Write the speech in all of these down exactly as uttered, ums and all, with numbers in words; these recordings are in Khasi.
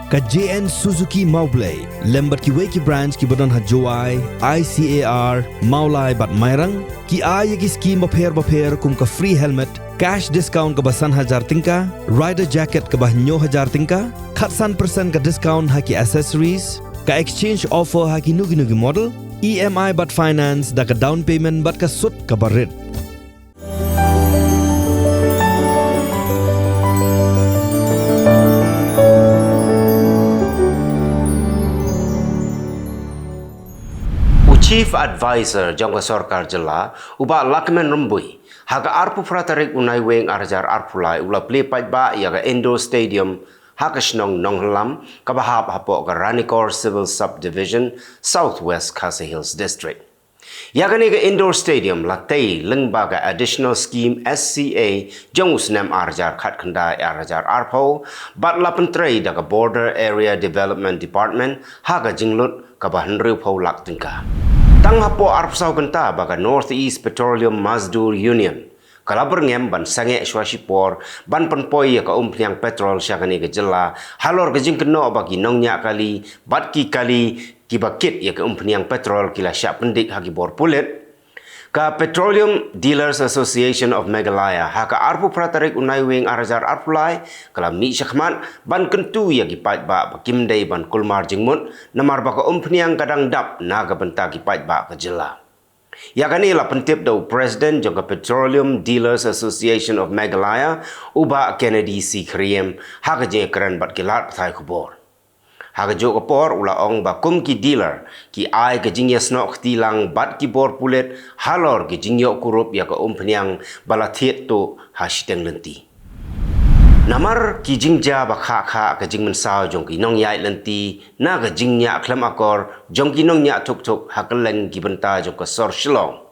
Ka J N Suzuki Mawblei lem bad kiwei ki branch kiba don ha Jowai, I C A R, Mawlai bad Mairang ki ai ïa ki skim bapher bapher kum ka free helmet, cash discount kaba san hajar tyngka, rider jacket kaba hynñiew hajar tyngka, khatsan percent ka discount ha ki accessories, ka exchange offer ha kino kino ki model, E M I bad finance da ka down payment bad ka sut kaba rit. U Chief Advisor jong ka Sorkar Jylla, u Bah Lahkmen Rymbui, ha ka arphew phra tarik u Naiwieng ar hajar arphew lai u la plie paidbah ïa ka Indoor Stadium ha ka shnong Nonghyllam kaba hap hapoh ka Ranikor Civil Subdivision, South West Khasi Hills District. Ïa kane ka Indoor Stadium la tei lyngba ka Additional Scheme S C A jong u snem ar hajar khatkhyndai ar hajar arphew bad la pyntrei da ka Border Area Development Department ha ka jinglut kaba hynriewphew lak tyngka. Tang hapoh arphew saw kynta ba ka North East Petroleum Mazdoor Union ka la byrngem ban sangeh shuwa shipor ban pynpoi ïa ka umphniang petrol sha kane ka jylla halor ka jingkynnoh ba ki nongñiah kali bad ki kali kiba kit ïa ka umphniang petrol ki la shah pyndik ha ki bor pulit. Ka Petroleum Dealers Association of Meghalaya ha ka arphew phra tarik u Naiwieng ar hajar arphew lai ka la mih shakhmat ban kyntu ïa ki paidbah ba kim dei ban kulmar jingmut namar ba ka umphniang ka dang dap na ka bynta ki paidbah ka jylla. Ïa kane la pyntip da u President jong ka Petroleum Dealers Association of Meghalaya, u Bah Kennedy C Kyriem, ha ka jingïakren bad ki lad pathai khubor. Ha kajuh ka por u la ong ba kum ki dealer ki ai ka jingïasnoh kti lang bad ki bor pulit halor ki jingïoh kurup ïa ka umphniang ba la thied tuh ha shiteng lynti. Namar ki jingjia ba khah khah ka jingmynsaw jong ki nongïaid lynti na ka jingñiah khlem akor jong ki nongñiah thuk thuk ha kylleng ki bynta jong ka sor Shillong,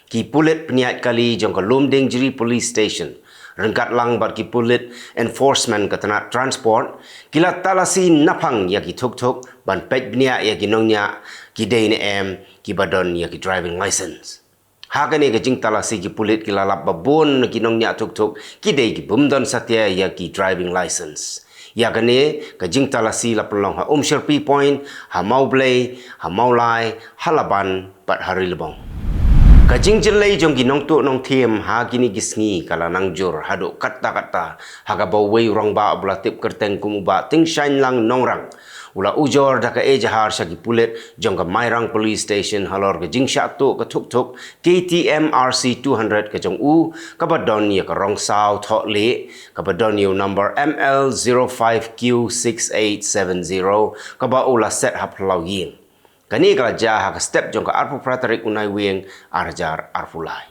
ki pulit pynïaid kali jong ka Lumdiengjri Police Station ryngkat lang bad ki pulit enforcement ka tnat transport ki la talasi naphang ïa ki thuk thuk ban peit bniah ïa ki nongñiah ki dei ne em kiba don ïa ki driving license. Ha kane ka jingtalasi ki pulit ki la lap ba bun na ki nongñiah thuk thuk ki dei ki bym don satia ïa ki driving license. Ïa kane ka jingtalasi la pynlong ha Umshyrpi Point, ha Mawblei, ha Mawlai, ha Laban bad ha Rilbong. Ka jingjyllei jong ki nongtuh nongthiem ha kine ki sngi ka la nang jur haduh katta katta ha kaba uwei u rangbah uba la tip kyrteng kum u Bah Tyngshaiñlang Nongrang u la ujor da ka ejahar sha ki pulit jong ka Mairang Police Station halor ka jingshah tuh ka thuk thuk K T M R C two hundred ka jong u kaba don ïa ka rong saw thohlieh kaba don ïa u number M L zero five Q six eight seven zero kaba u la set ha phyllaw ïing. Kane ka la jia ha ka step jong ka arphew phra tarik u Naiwieng ar hajar arphew lai.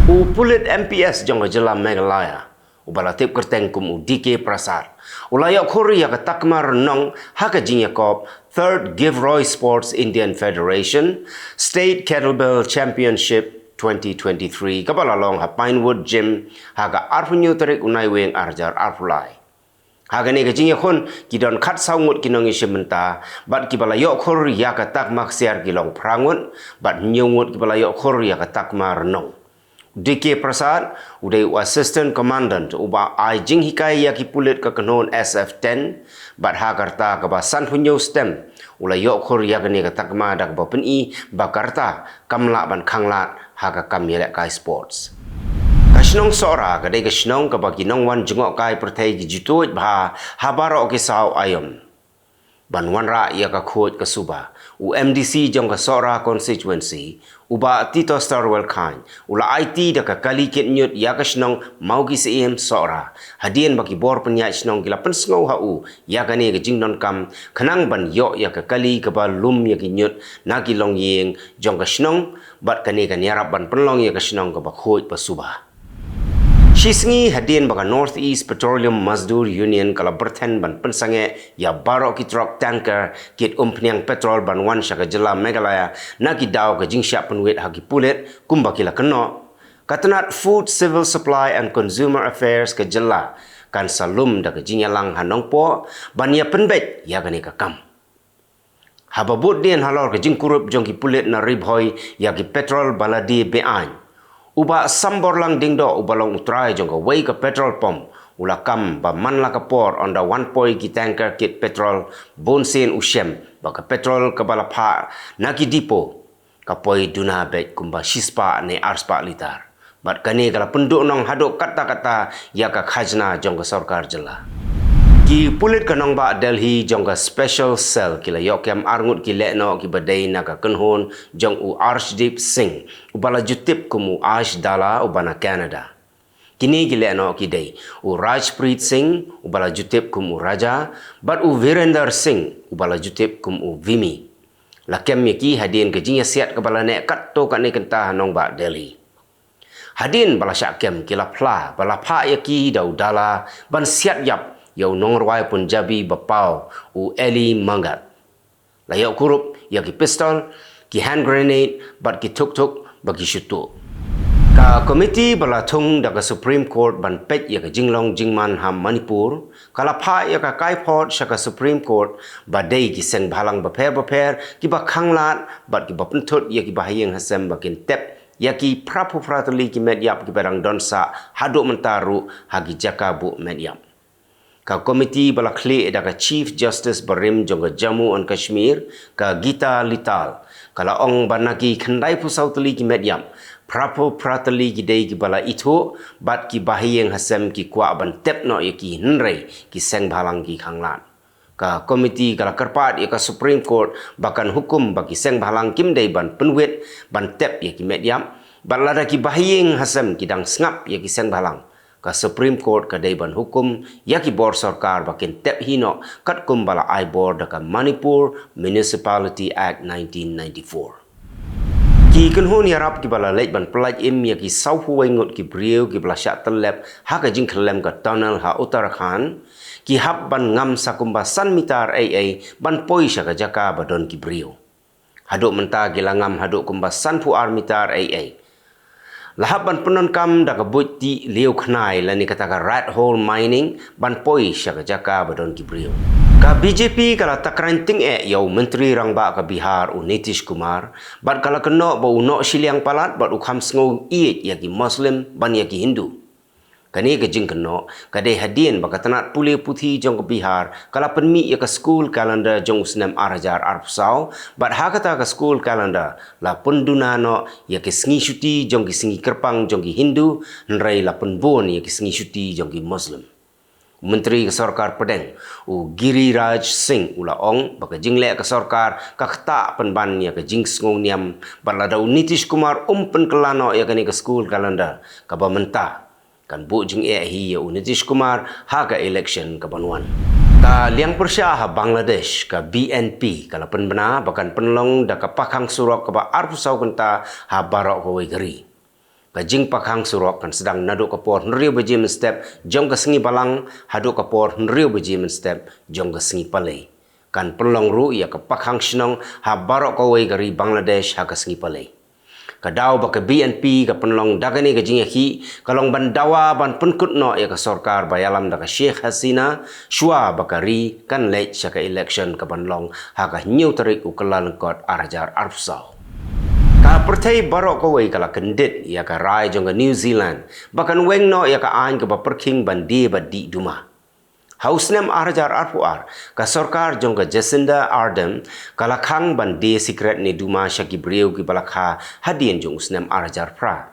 U pulit M P S jong ka jylla Meghalaya uba la tip kyrteng kum u D K Prasad u la ïoh khur ïa ka takma rnong ha ka jingïakop Third Givroy Sports Indian Federation State Kettlebell Championship twenty twenty-three kaba la long ha Pinewood Gym ha ka arphew hynñiew tarik u Naiwieng ar hajar arphew lai. Ha kane ka jingïakhun ki don khatsaw ngut ki nongïashim bynta bad kiba la ïoh khur ïa ka takma ksiar ki long phra ngut bad hynñiew ngut kiba la ïoh khur ïa ka takma rnong. D K Prasad u dei u Assistant Commandant uba ai jinghikai ïa ki pulit ka kynhun S F ten bad ha ka rta kaba sanphew hynñiew stem u la ïoh khur ïa kane ka takma da kaba pyni ba ka rta kam lah ban khanglad ha ka kam ïalehkai sports. Ka shnong Sohra ka dei ka shnong kaba ki nongwan jngohkai pyrthei ki ju tuid bha ha baroh ki saw aïom. Ban wanrah ïa ka khuid ka suba, u M D C jong ka Sohra constituency, u Bah Titosstarwell Chyne u la aiti da ka kali kit ñiut ïa ka shnong Mawkisyiem Sohra hadien ba ki bor pynïaid shnong ki la pynsngew ha u ïa kane ka jingdonkam khnang ban ïoh ïa ka kali kaba lum ïa ki ñiut na ki longïing jong ka shnong bad kane kan ïarap ban pynlong ïa ka shnong kaba khuid ba suba. Shi sngi hadien ba ka North East Petroleum Mazdoor Union ka la byrthen ban pynsangeh ïa baroh ki trok tanker kit umphniang petrol ban wan sha ka jylla Meghalaya na ki daw ka jingshah pynwit ha ki pulit kumba ki la kynnoh, ka tnat Food, Civil Supply and Consumer Affairs ka jylla kan sa lum da ka jingïalang ha Nongpoh ban ïa pynbeit ïa kane ka kam. Haba bud dien halor ka jingkurup jong ki pulit na Ri Bhoi ïa ki petrol ba la die be-aiñ, u Bah Samborlang Diengdoh uba long u trai jong kawei ka petrol pump u la kam ba man la ka por ynda wan poi ki tanker kit petrol, bun sien u shem ba ka petrol kaba la phah na ki dipo ka poi duna beit kumba shispah ne arspah litar. Bad kane ka la pynduhnong haduh katta katta ïa ka khajna jong ka sorkar jylla. Ki pulit ka nongbah Delhi jong ka Special Cell ki la ïoh kem arngut ki lehnoh kiba dei na ka kynhun jong u Arshdeep Singh, uba la ju tip kum u Ash Dalla, uba na Canada. Kine ki lehnoh ki dei u Rajpreet Singh, uba la ju tip kum u Raja, bad u Virender Singh, uba la ju tip kum u Vimy. La kem ïa ki hadien ka jingïasiat kaba la neh katto katne kynta ha nongbah Delhi. Hadien ba la shah kem ki la phla ba la phah ïa ki da u Dalla ban siat ïap ïa u nongrwai Punjabi ba paw, u Eli Mangat. La ïoh kurup ïa ki pistol, ki hand grenade bad ki tuk tuk ba ki shu tuh. Ka komiti ba la thung da ka Supreme Court ban peit ïa ka jinglong jingman ha Manipur ka la phah ïa ka kaiphod sha ka Supreme Court ba dei ki seng bhalang bapher bapher kiba khanglad bad kiba pynthut ïa ki bahaïing hasem ba kin tep ïa ki phra phew phra tylli ki met ïap kiba dang don sah haduh mynta ruh ha ki jaka buh met ïap. Ka komiti ba la khlieh da ka Chief Justice barim jong ka Jammu and Kashmir, ka Geeta Lital, ka la ong ba na ki khyndai phew saw tylli ki met ïap, phra phew phra tylli ki dei kiba la ithuh bad ki bahaïing hasem ki kwah ban tep noh ïa ki, hynrei ki seng bhalang ki khanglad. Ka komiti ka la kyrpad ïa ka Supreme Court ba kan hukum ba ki seng bhalang kim dei ban pynwit ban tep ïa ki met ïap, bad lada ki bahaïing hasem ki dang sngap ïa ki seng bhalang, ka Supreme Court ka dei ban hukum ïa ki bor sorkar ba kin tep hi noh katkum ba la ai bor da ka Manipur Municipality Act nineteen ninety-four. Ki kynhun ïarap kiba la leit ban pyllait im ïa ki saw phew wei ngut ki briew kiba la shah tyllep ha ka jingkhyllem ka tunnel ha Uttarakhand, ki hap ban ngam sa kumba san mitar ei ei ban poi sha ka jaka ba don ki briew. Haduh mynta ki la ngam haduh kumba san phew ar mitar ei ei. La hap ban pyndonkam da ka buit tih liaw khnai lane kata ka rat hole mining ban poi sha ka jaka ba don ki briew. Ka B J P ka la takren tyngeh ïa u Myntri Rangbah ka Bihar, u Nitish Kumar, bad ka la kynnoh ba u noh shiliang palat bad u kham sngew ïeit ïa ki Muslim ban ïa ki Hindu. Kane ka jingkynnoh ka dei hadien ba ka tnat pule puthi jong ka Bihar ka la pynmih ïa ka school calendar jong u snem ar hajar arphew saw, bad ha kata ka school calendar la pynduna noh ïa ka sngi shuti jong ki sngi kyrpang jong ki Hindu, hynrei la pynbun ïa ka sngi shuti jong ki Muslim. U Myntri ka Sorkar Pdeng, u Giriraj Singh, u la ong ba ka jingleh ka sorkar ka ktah pynban ïa ka jingsngewniam, bad lada u Nitish Kumar um pynkylla noh ïa kane ka school calendar kaba mynta, kan buh jingeh hi ïa u Nitish Kumar ha ka election kaban wan. Ka liang pyrshah ha Bangladesh, ka B N P, ka la pynbna ba kan pynlong da ka pakhang surok kaba arphew saw kynta ha baroh kawei ka ri. Ka jingpakhang surok kan sdang naduh ka por hynriew baje mynstep jong ka sngi Balang haduh ka por hynriew baje mynstep jong ka sngi Palei. Kan pynlong ruh ïa ka pakhang shnong ha baroh kawei ka ri Bangladesh ha ka sngi Palei. Ka daw ba ka B N P ka pynlong da kane ka jingïakhih ka long ban dawa ban pynkut noh ïa ka sorkar ba ïalam da ka Sheikh Hasina shuwa ba ka ri kan leit sha ka election kaban long ha ka hynñiew tarik u Kyllalyngkot ar hajar arphew saw. Ka pyrthei baroh kawei ka la kyndit ïa ka rai jong ka New Zealand ba kan weng noh ïa ka aiñ kaba pyrkhing ban die bad dih duma. Ha u snem ar hajar arphew ar, ka sorkar jong ka Jacinda Ardern ka la khang ban die sikret ne duma sha ki briew kiba la kha hadien jong u snem ar hajar phra.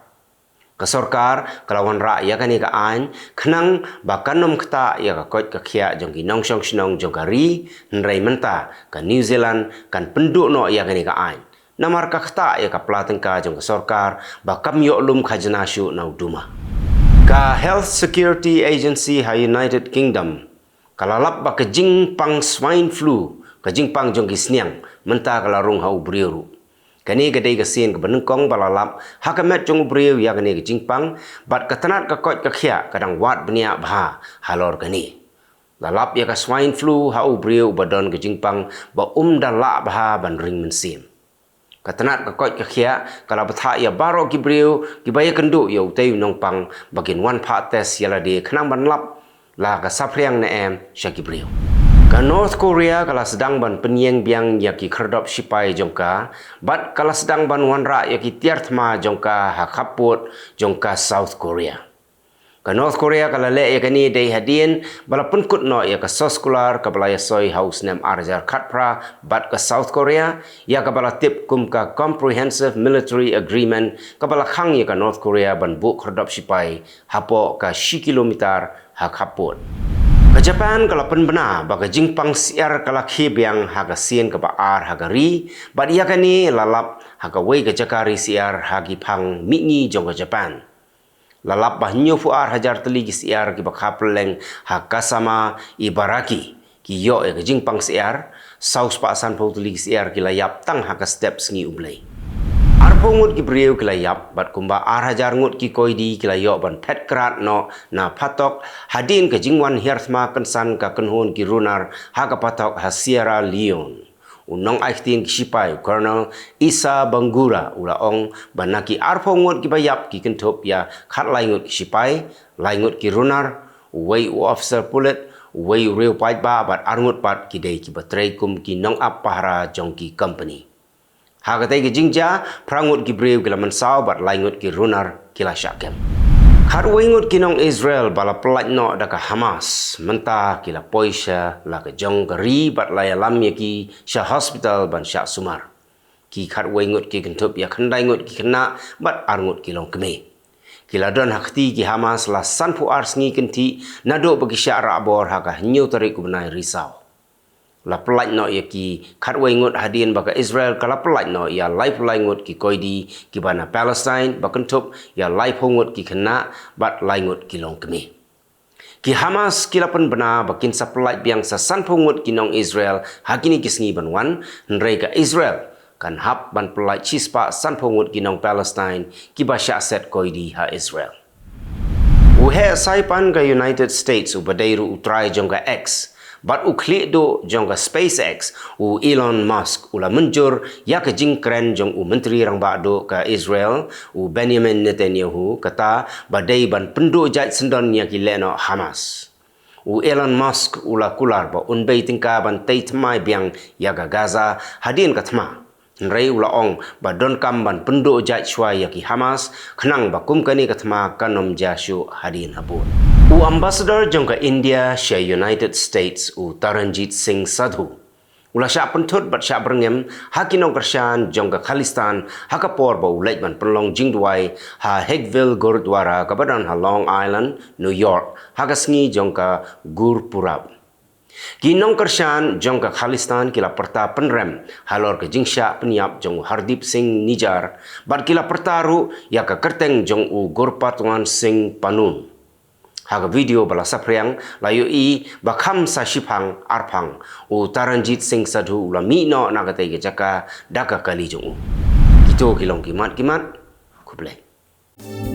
Ka sorkar ka la wanrah ïa kane ka aiñ khnang ba kan ym ktah ïa ka koit ka khiah jong ki nongshong shnong jong ka ri, hynrei mynta ka New Zealand kan pynduh noh ïa kane ka aiñ. Namar ka ktah ïa ka pla tyngka jong ka sorkar ba kam ïoh lum khajna shuh na u duma. Ka Health Security Agency ha United Kingdom ka la lap ba ka jingpang swine flu, ka jingpang jong ki sniang, mynta ka la rung ha u briew ruh. Kane ka dei ka sien kaba nyngkong ba la lap ha ka met jong u briew ïa kane ka jingpang, bad ka tnat ka koit ka khiah ka dang wad bniah bha halor kane. La lap ïa ka swine flu ha u briew uba don ka jingpang ba um da lah bha ban ring mynsiem. Ka tnat ka koit ka khiah ka la bthah ïa baroh ki briew kiba ïakynduh ïa utei u nongpang ba kin wan phah test ïa lade khnang ban lap la ka saphriang ne em sha ki briew. Ka North Korea ka la sdang ban pynïeng biang ïa ki khyrdop shipai jong ka, bad ka la sdang ban wanrah ïa ki tiar thma jong ka ha khappud jong ka South Korea. Ka North Korea ka la leh ïa kane dei hadien ba la pynkut noh ïa ka soskular kaba la ïasoi ha u snem ar hajar khatphra bad ka South Korea, ïa kaba la tip kum ka Comprehensive Military Agreement, kaba la khang ïa ka North Korea ban buh khyrdop shipai hapoh ka shi kilometer ha khappud. Ka Japan ka la pynbna ba ka jingpang syiar ka la khie biang ha ka sien kaba ar ha ka ri, bad ïa kane la lap ha kawei ka jaka ri syiar ha ki phang mihngi jong ka Japan. La lap ba hynñiewphew ar hajar tylli ki syiar kiba kha pylleng ha Kasama, Ibaraki, ki ïoh ïa ka jingpang syiar, saw spah sanphew tylli ki syiar ki la ïap tang ha ka step sngi U Blei. Arphew ngut ki briew ki la ïap, bad kumba ar hajar ngut ki koidi ki la ïoh ban phet krad noh na phatok, hadien ka jingwan hiar thma kynsan ka kynhun ki runar ha ka phatok ha Sierra Leone. U nongai ktien ki shipai, Colonel Isa Bangura, u la ong ba na ki arphew ngut kiba ïap ki kynthup ïa khatlai ngut ki shipai, lai ngut ki runar, uwei u officer pulit, uwei u riew paidbah bad ar ngut pat ki dei kiba trei kum ki nongap pahara jong ki kompani. Ha katei ka jingjia, phra ngut ki briew ki la mynsaw bad lai ngut ki runar ki la shah kem. Khatwei ngut ki nong Israel ba la pyllait noh da ka Hamas, mynta ki la poi sha la ka jong ka ri bad la ïalam ïa ki sha hospital ban shah sumar. Ki khatwei ngut ki kynthup ïa khyndai ngut ki khynnah bad ar ngut ki longkmie. Ki la don ha kti ki Hamas la sanphew ar sngi kynthih naduh ba ki shah rah bor ha ka hynñiew tarik u bnai Risaw. La pyllait noh ïa ki khatwei ngut hadien ba ka Israel ka la pyllait noh ïa laiphew lai ngut ki koidi kiba na Palestine, ba kynthup ïa laiphew ngut ki khynnah bad lai ngut ki longkmie. Ki Hamas ki la pynbna ba kin sa pyllait biang sa sanphew ngut ki nong Israel ha kine ki sngi ban wan, hynrei ka Israel kan hap ban pyllait shispah sanphew ngut ki nong Palestine kiba shah set koidi ha Israel. U heh saipan ka United States uba dei ruh u trai jong ka X bad u khlieh duh jong ka SpaceX, u Elon Musk, u la mynjur ïa ka jingkren jong u Myntri Rangbah Duh ka Israel, u Benjamin Netanyahu, kata ba dei ban pynduh jait syndon ïa ki lehnoh Hamas. U Elon Musk u la kular ba un bei tyngka ban tei thymmai biang ïa ka Gaza hadien ka thma. Hynrei u la ong ba donkam ban pynduh jait shuwa ïa ki Hamas, khnang ba kum kane ka thma kan ym jia shuh hadien habud. U ambassador jong ka India sha United States, u Taranjit Singh Sadhu, u la shah pynthut bad shah byrngem ha ki nongkyrshan jong ka Khalistan ha ka por ba u leit ban pynlong jingduwai ha Hagville Gurdwara kaba don ha Long Island, New York, ha ka sngi jong ka Gurpurab. Ki nongkyrshan jong ka Khalistan ki la pyrta pynrem halor ka jingshah pynïap jong u Hardeep Singh Nijjar, bad ki la pyrta ruh ïa ka kyrteng jong u Gurpatwant Singh Pannu. Ha ka video ba la saphriang, la ïohi ba kham sa shiphang arphang, u Taranjit Singh Sadhu u la mih noh na katei ka jaka da ka kali jong u. Kito ki long ki mat ki mat. Khublei.